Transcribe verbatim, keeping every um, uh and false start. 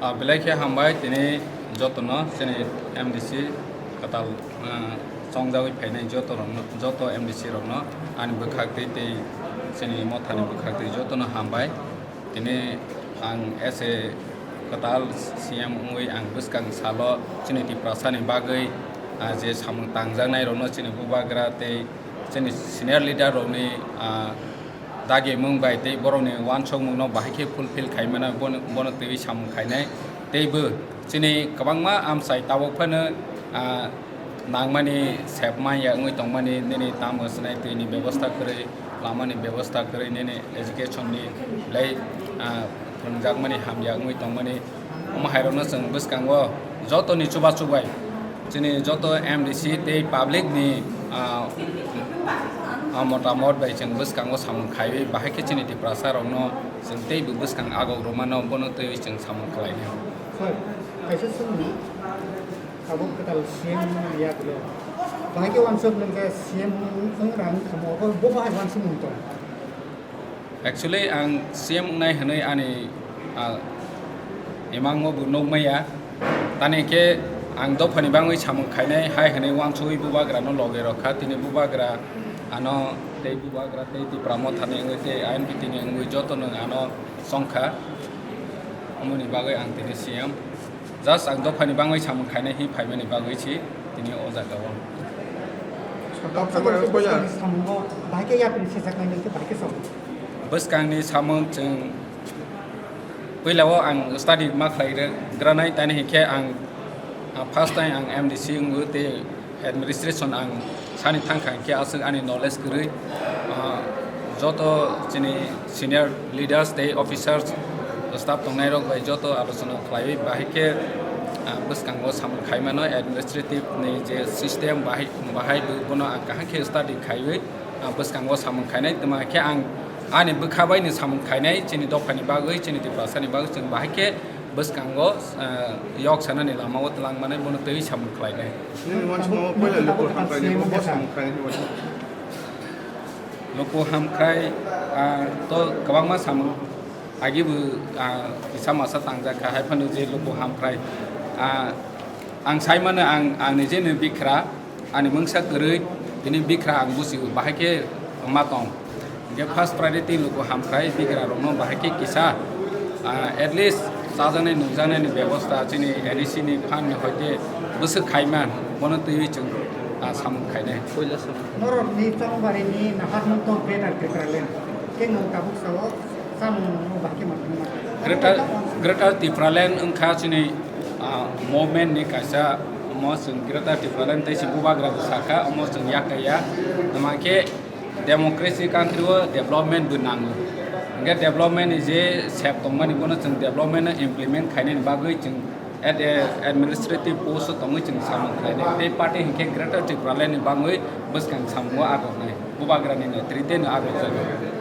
Ah, belai khe hambai tini jotono chini M D C kwtal, ah, chongjagwi phainai joto rokno, joto M D C rokno ani bwkhak twi tei chini mothani bwkhak twi jotono hambai. Tini ang as a kwtal C M wngwi ang bwskang salo chini Tiprasani bagwi, ah, je samung tangjaknai rokno chini bubagra tei chini senior leader rokni, ah, dagimung bai tei borokni uansukmungno bahai khe fulfill khai mano, bono, bono twiwi samung khainai. Teibo chini kwbangma amchai tabuk phano, ah, nangmani sep manya wngwi tongmani, nini tamo swnai twini bebosta kwrwi, lamani bebosta kwrwi, nini education ni belai, ah, phwrwngjakmani hamya wngwi tongmani. Omo hairokno chwng bwskango jotoni chubachu bai chini joto M D C tei public ni, ah, ah, motamot bai chwng bwskango samung khaiwi bahai khe chini Tiprasa rokno chwng teibo bwskang agok rwmano, bono twiwi chwng samung khlainai. Sir, kaisa swngmung, abo kwtal C M wngmani yagulo bahai khe uansuk nung khe C M wng, wng rang kamo, bo, bo bahai uansukmung tong. Actually, ang C M wngnai hwnwi ani, ah, imangno bo nukmaya. Tani khe ang dophani bangwi samung khainai hai hwnwi uansugwi bubagrano loge rwkha. Tini bubagra ano tei bubagra tei Tipra Mothani wngwi tei I N P T ni wngwi jotono ano songkha. Omoni bagwi ang tini C M. Just ang dophani bangwi samung khainai hi phaimani bagwi si tini o jaga o. Samungo bahai khe yapri sejaknai nung khe bahai khe sabo. Bwskangni samung chwng puila o ang study ma khlai granai, tani hinkhe ang, ah, first time ang M D C wngwi tei administration ang sani thangkha hinkhe aswk ani knowledge kwrwi, ah, joto chini senior leaders tei officers staff tongnairok bai joto alochona khlaiwi bahai khe, ah, bwskango samung khaimano administrative ni je system bahai, bahai bo bono ang kaham khe study khaiwi, ah, bwskango samung khainai. Tma khe ang ani bwkha bai ni samung khainai chini dophani bagwi, chini Tiprasani bagwi chwng bahai khe bwskango, ah, yok sanani lama o twlang manai bono twiwi samung khlainai. Nini uansukmung o puila luku hamkrai ni bo samung khlainai ni uansukmung. Luku hamkrai, ah, to kwbangma samung. Agi bo, ah, kisa masa tangjak kha, hai phano je luku hamkrai. Ah, ang sai mano ang, ang nijeni bikra, ani mungsa kwrwi, tini bikra ang busigo, bahai khe ma tong. Hinkhe first priority luku hamkrai, bikra rokno bahai khe kisa, ah, at least chajaknai nukjaknai ni bebosta chini N E C ni fund ni hoite bwswk khaiman, bono twiwi chwng, ah, samung khainai. Norok ni Chongbarini naharmung tong Greater Tipraland. Khe nwng tabuk sao. Greater, Greater Tipraland wngkha chini, ah, movement ni kaisa, omo chwng Greater Tipraland tei se bubagra bwsakha, omo chwng yakaya. Tma khe democracy country o development bo nango. Hinkhe development ni je sep tongmani bono chwng development no implement khainani bagwi chwng Ad-, eh, administrative post o tongwi chwng samung khlainai. Tei party hinkhe Greater Tipraland ni bangwi bwskang samungo agoknai. Bubagrani netrite no agokjago.